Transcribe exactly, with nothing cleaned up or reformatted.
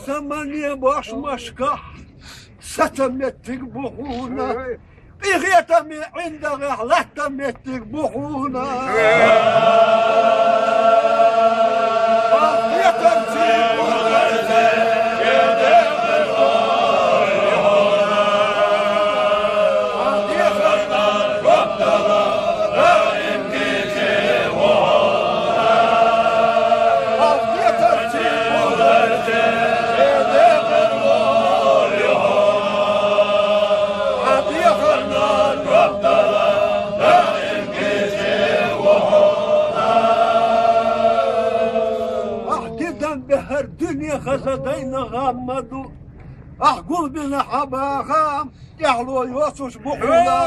Самане бошмашкахь саца меттиг бу хьуна. Къинхетаме ӀиндагӀехь латта меттиг бу хьуна. Ахь тидан бехар дуьне хаза дайна гӀам ма ду. Ахь гулбина хьан бахам, тӀаьхьало йоцуш бу хьуна.